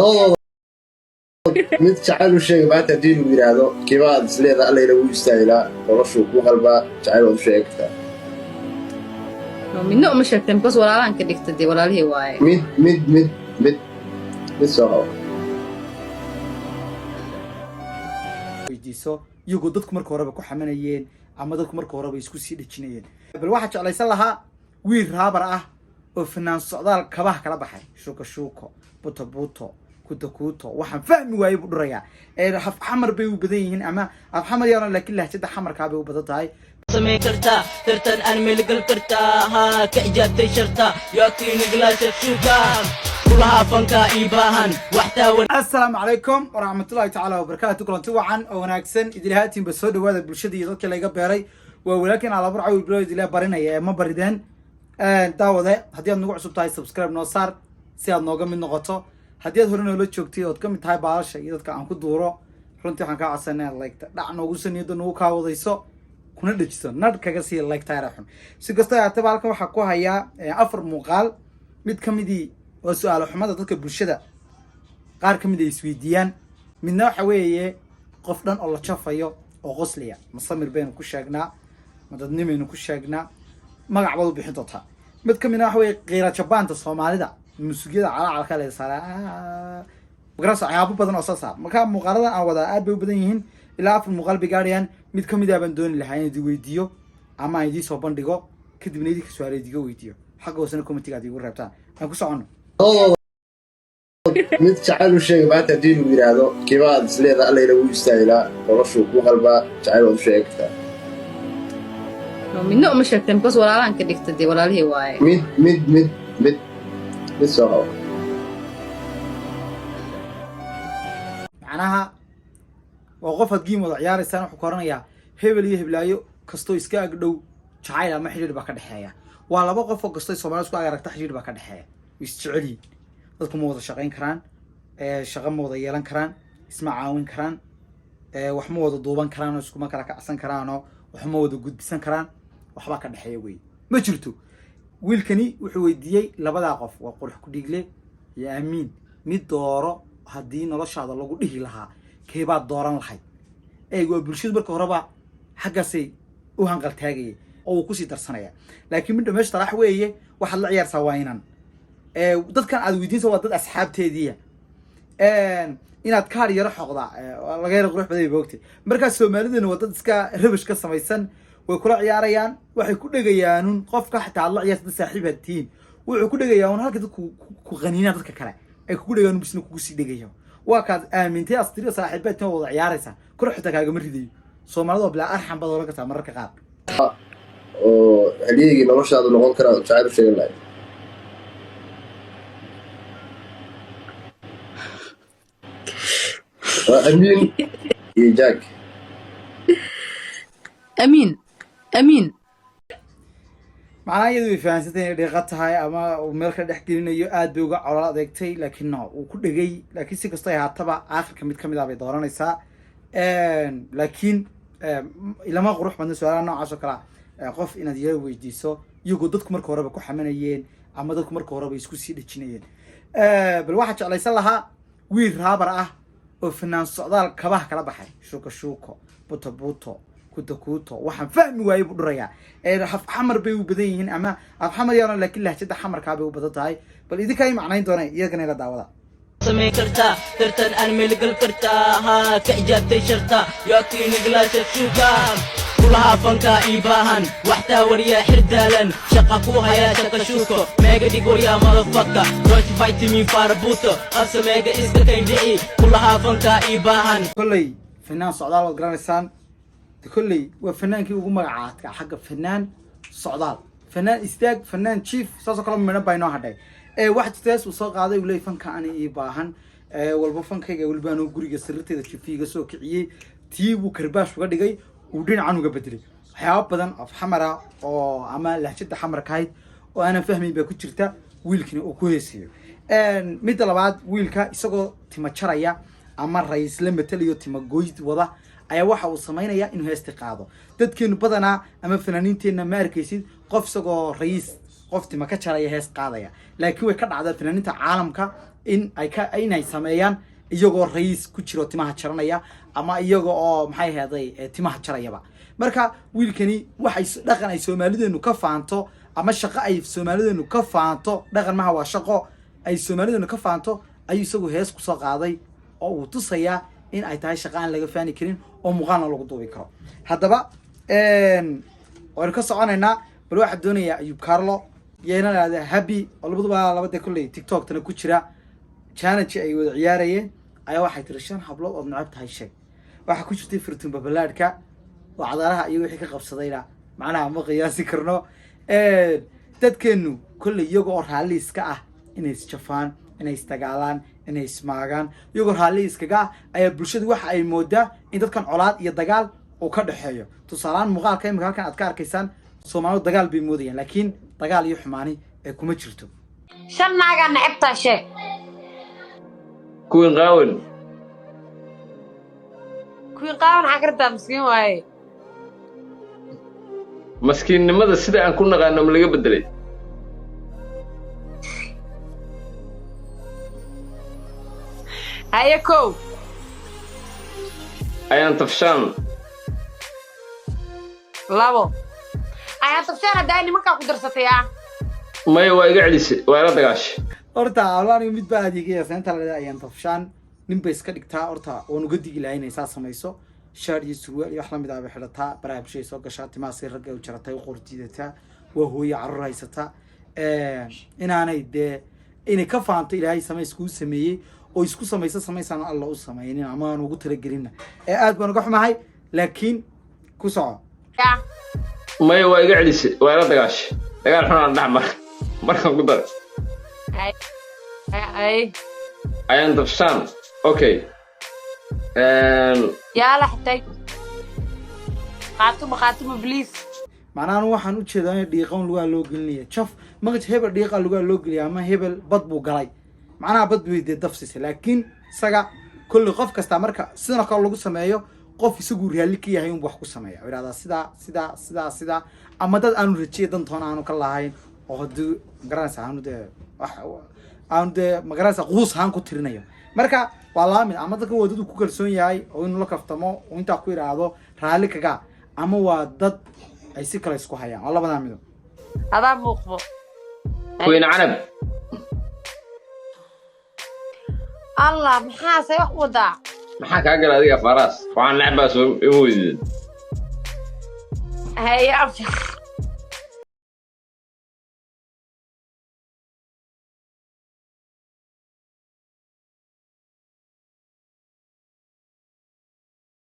Labadooda mid jacayl u sheegay maanta haddii lagu yidhaahdo, kibaad isleeda allayna wuu istaahilaa, noloshuu ku qalbaa, jacayl waad u sheegi kartaa? No, midna uma sheegteen because walaalaan ka dhigta, dee walaalihii waaye. Mid soo qabo. Weydiiso iyagoo dadku marka horeba ku xamanayeen ama dadku marka horeba isku sii dhejinayeen. Bal waxaa jeclaysan lahaa wiil rapper ah oo fanaan Socdaal kabaha kala baxay, shuuka shuuko, buto buto, kuto kuto, waxaan fahmi waayey buu dhurayaa. Af Xamar bay u badan yihiin ama af Xamar yaana, laakiin lahjada Xamarkaa bay u badan tahay. Samayn kartaa tartan aan meelgal kartaa, haa, ka ijaabtay sharta yoagtiinigla shakshuka kulaha fanka ii baahan wax taawan. Asalaamu calaykum waraxmatullahi tacaala wabarakaatu. Kulanti wacan oo wanaagsan idilahaatinba, soo dhawaada bulshada iyo dadka layga beeray. Waa walaalkiin Alabar Cawi bilo idila barinaya ee ma barideen. Daawade, haddii aad nagu cusub tahay, subscribe noo saar si aad nooga mid noqoto. Haddii aad hore noola joogtay ood ka mid tahay baalasha iyo dadka aan ku duuro, runtii waxaan kaa codsanay inaad like dhac noogu saniyado, nagu kaa wadayso, kuna dhejiso nadh kaga sii like taayra xun. Si kastoo ahaataba, halkan waxaa ku hayaa afar muuqaal. Mid ka midii waa su-aalo xumada dadka bulshada qaar ka mid ay isweydiiyaan. Midna waxa weeye qof dhan oo la jafayo oo qoslaya. Ma samir baynu ku sheegnaa? Ma dadnimaynu ku sheegnaa? Magac baad u bixin doontaa. Mid ka midna waxa weeye qiira jabaanta Soomaalida, musugyada calacalka la saaraa, magarasa, waxyaabo badan oo soo saar. Marka muuqaaladan aan wadaa aad bay u badan yihiin, ilaa afar muuqaal bay gaadhayaan. Mid ka mid ah baan dooni lahaa in idin weydiiyo ama aan idiin soo bandhigo, kadibna idinka su-aala idiga weydiiyo, xagga hoosena commentiga aad iigu reebtaan. Aan ku soconno. Labadooda mid jacayl u sheegay maanta haddii lagu yidhaahdo, kibaad isleeda allayna wuu istaahilaa, noloshuu ku qalbaa, jacayl waad u sheegi kartaa? No, midna uma sheegteen because walaalaan ka dhigta, dee walaalihii waaye. Mid soo qabo. Macnaha waa qof aad game wada ciyaaraysaan, wuxuu ku oranayaa hebel iyo heblaayo kastoo iska agdhow jacayl ama xidhiir baa ka dhexeeya. Waa laba qof oo kastoo Soomaalida isku ag aragta xidhiir baa ka dhexeeya, way isjecel yihiin. Dadku ma wada shaqayn karaan, shaqo ma wada yeelan karaan, isma caawin karaan, wax ma wada duuban karaan oo iskuma kala kacsan karaanoo wax ma wada gudbisan karaan. Waxbaa ka dhexeeya wey, ma jirto. Wiilkani wuxuu weydiiyey labadaa qof, waa Qurux ku Dhiigle iyo Aamiin, mid dooro haddii noloshaada lagu dhihi lahaa, keebaad dooran lahayd? Eeg, waa bulshadu marka horeba xaggaasay u hanqaltaagayay oo uu kusii darsanaya. Laakiin midha meesha talax weeye, waxaad la ciyaarsaa waa inan dadkan aad weydiinsa waa dad asxaabteediiya, inaad kaar yaro xoqdaa laga yaro qurux badan bay ogtay. Markaa Soomaaliduna waa dad iska rabish ka samaysan, way kula ciyaarayaan, waxay ku dhegayaanun qofka xitaa aad la ciyaarsa, dad saaxiib aad tihiin, wuxuu ku dhegayaa un halka dadku ku qaniinaan, dadka kale ay kugu dhegaan, bisna kugu sii dhegayo. Waa kaad aamintay astiri saaxiibaad tiin wada ciyaaraysaa, kor xitaa kaagama ridayo. Soomaalida waa bilaa arxan baad oran kartaa mararka qaar. Oo halyeygii noloshaadu noqon karaa jacayl u sheegan lahayd? Waa Amiin iyo Jack. Amiin, Amiin. Macnaha iyadu way fahansantay inay dhiiqa tahay ama uu meel ka dhex gelinayo, aad bay uga colol adeegtay, laakiin no, wuu ku dhegay. Laakiin si kastoo ay haataba, aakhirka mid kamid ah bay dooranaysaa. Laakiin ilama qurux badna su-aalaha noocaas oo kale ah qof inaad yaro weydiiso iyagoo dadku marka horeba ku xamanayeen ama dadku marka horeba isku sii dhejinayeen. Bal waxaa jeclaysan lahaa wiil rapper ah oo fanaan Socdaal kabaha kala baxay, shuuka shuuko, buto buto, kuto kuto, waxaan fahmi waayey buu dhurayaa. Af Xamar bay u badan yihiin ama af Xamar yaana, laakiin lahjada Xamarkaa bay u badan tahay. Bal idinkaa i macnayn doona, iyagana ila daawada. Samayn kartaa tartan aan meelgal kartaa, haa, ka ijaabtay sharta yoagtiinigla shakshuka kulaha fanka ii baahan wax taawaryaa xirdaalan shaqa ku hayaa shaka shuuko meega dhig waryaa motherfucker, don't fight me, farabuto qabsa meega iska kay dhici kulaha fanka ii baahan. Kolley fanaan Socdaal waad garanaysaan. De kolley waa fanaankii ugu magacaadka xagga fanaan Socdaal, fanaan istaag, fanaan chief, saasoo kale midhan baa inoo hadhay. Waxa jirta hees uu soo qaaday, uu leeyay fanka ani ii baahan walba fankayga weliba anuu guriga sirriteeda jifiiga soo kiciyey. Tii buu karbaash uga dhigay, uu dhinacan uga bedelay. Waxyaabo badan af Xamara oo ama lahjada Xamarka ahayd oo aanan fahmayn baa ku jirta wiilkina uu ku heesayo. Midda labaad, wiilka isagoo tima jaraya ama rays la matelayo, tima goyd wada, ayaa waxa uu samaynayaa inuu heesti qaado. Dadkeenu badanaa ama fanaaniinteenna ma arkaysid qof isagoo rayiis qof tima ka jaraya hees qaadaya, laakiin way ka dhacdaa fanaaniinta caalamka. In ay ka inay sameeyaan iyagoo rayiis ku jiro timaha jaranaya ama iyaga oo maxay ahaaday timaha jarayaba. Marka wiilkani waxay dhaqan ay Soomaalideenu ka faanto ama shaqo ay Soomaalideenu ka faanto, dhaqan maha, waa shaqo ay Soomaalideenu ka faanto, ayuu isagu hees kusoo qaaday oo uu tusayaa in ay tahay shaqo aan laga faani karin oo muuqaalna lagu duubi karo. Haddaba waynu ka soconaynaa. Bal waxaa doonayaa Ayub Carlo iyo ina lahahda Happy oo labaduba labada kolley TikToktana ku jira, challenge ay wada ciyaarayeen ayaa waxay tiri: "Shan hablood ood necab tahay sheeg." Waxaa ku jirtay Furtun Babalaadhka oo cadaaraha iyo wixii ka qabsadayna macnaha ma qiyaasi karno. Dadkeenu kolley iyaga oo raalli iska ah inay isjafaan, inay isdagaalaan, inay ismaagaan, iyagoo raalli iskaga ah ayaa bulshadu waxa ay moodaa in dadkan colaad iyo dagaal uu ka dhexeeyo. Tusaalehaan, muuqaalka imika halkan aad ka arkaysaan, Soomaalidu dagaal bay moodayaan, laakiin dagaal iyo xumaani ee kuma jirto. Shan naagaa necabtaa sheeg. Kuwin qaawan. Kuwii qaawan maxaa kartaa? Miskiin waaye. Maskiinnimada sida aan ku naqaano ma laga bedelay? Haye, kow. Ayaan tafshaan. Labo. Ayaan tafshaan haddaa nimankaa ku darsatay ah. Maya, waa iga celisay, waa ila dagaashay. Horta aniga mid baa adeegaya seenta la ayaan tafshaan nin bay iska dhigtaa. Horta waan uga digi lahay inay saa samayso. Shaar iyo surwaal iyo wax lamid ah bay xidhataa, baraha bulshada soo gashaa, timaha si ragga u jaratay, u qordiidataa, waa hooye carruur haysataa. Inaanay dee inay ka faanto Ilaahay samays kuu sameeyey oo isku samayso samaysaan Alla u samaynin ama aan ugu talagelinna ee aad baan uga xumahay, laakiin ku soco. Ya. Maya, waa iga celisay, waa ila dagaashay, dagaal xunaan dhex mar markaan ku daray. Ay ay. Ayaan tafshaan, okay. Yaala xitay qaatuma qaatuma, please. Macnaha anu waxaan ujeedaa in dhiiqan lugaa loo gelinaya jaf maqaj hebel dhiiqa lugaa loo geliya ama hebel bad buu galay, macnaha bad bay dee dafsisay. Laakiin isaga kulli qof kasta marka sidan oo kale lagu sameeyo, qof isagu raalli ka yahay unbu wax ku sameeya oo yidhahdaa sidaa sidaa sidaa sidaa, ama dad aanu rajiya dantoona aanu ka lahayn oo haddii magaranaysa aanu dee wax aanu dee magaranaysa quus ahaan ku tirinayo. Marka waa laba mid: ama dadkan waa dad uu ku kalsoon yahay oo inuu la kaftamo oo intaa ku yidhaahdo raalli kaga, ama waa dad ay si kale isku hayaan. Waa labadaa mido. Adaa muuqdo. Queen Canab. Allah, maxaa say wax u wadaa? Maxaa kaa gala adiga faaraas? Waxaan necbaa soo ima weydiin. Haye, abshir.